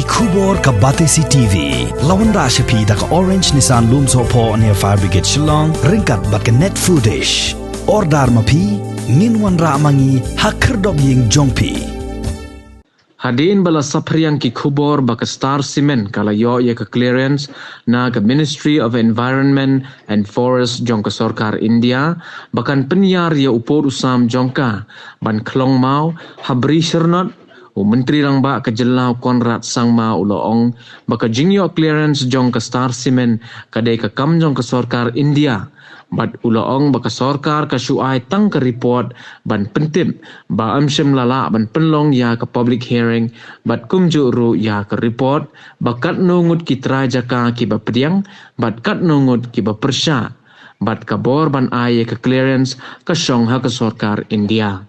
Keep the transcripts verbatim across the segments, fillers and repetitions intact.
Khubor ka Batesi T V. La wanrah sha phi da ka Orange Nissan Lumsohphoh near Fire Brigade Shillong, ryngkat bad ka Net Foodish. Order ma phi, ngin wanrah ma ngi ha khyrdop ïing jong phi. Hadien ba la saphriang ki khubor ba ka Star Cement ka la ïoh ïa ka clearance na ka Ministry of Environment and Forest jong ka sorkar India, ba kan pynïar ïa u pud u sam jong ka ban khlong maw ha Bri Shyrnot, u Myntri Rangbah ka jylla u Conrad Sangma u la ong ba ka jingïoh clearance jong ka Star Cement ka dei ka kam jong ka sorkar India. Bad u la ong ba ka sorkar ka shu ai tang ka report ban pyntip, ba ym shym la lah ban pynlong ïa ka public hearing, bad kumjuh ruh ïa ka report ba katno ngut ki trai jaka kiba pdiang, bad katno ngut kiba pyrshah. Bad ka bor ban ai ïa ka clearance ka shong ha ka sorkar India.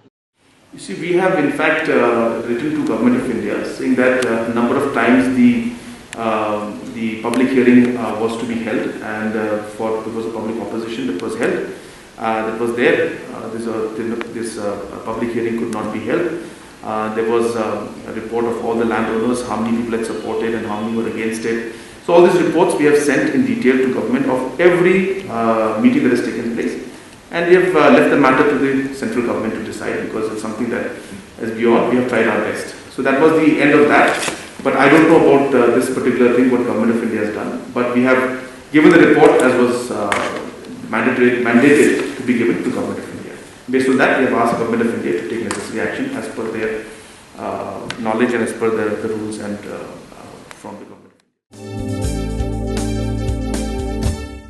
You see, we have in fact uh, written to Government of India saying that uh, a number of times the um, the public hearing uh, was to be held, and uh, for there was a public opposition that was held, uh, that was there. Uh, this uh, this uh, public hearing could not be held. Uh, there was uh, a report of all the landowners, how many people had supported and how many were against it. So all these reports we have sent in detail to government of every uh, meeting that has taken place. And we have uh, left the matter to the central government to decide, because it's something that is beyond. We have tried our best. So that was the end of that. But I don't know about uh, this particular thing, what Government of India has done. But we have given the report as was uh, mandatory, mandated to be given to Government of India. Based on that, we have asked Government of India to take necessary action as per their uh, knowledge and as per the, the rules and uh,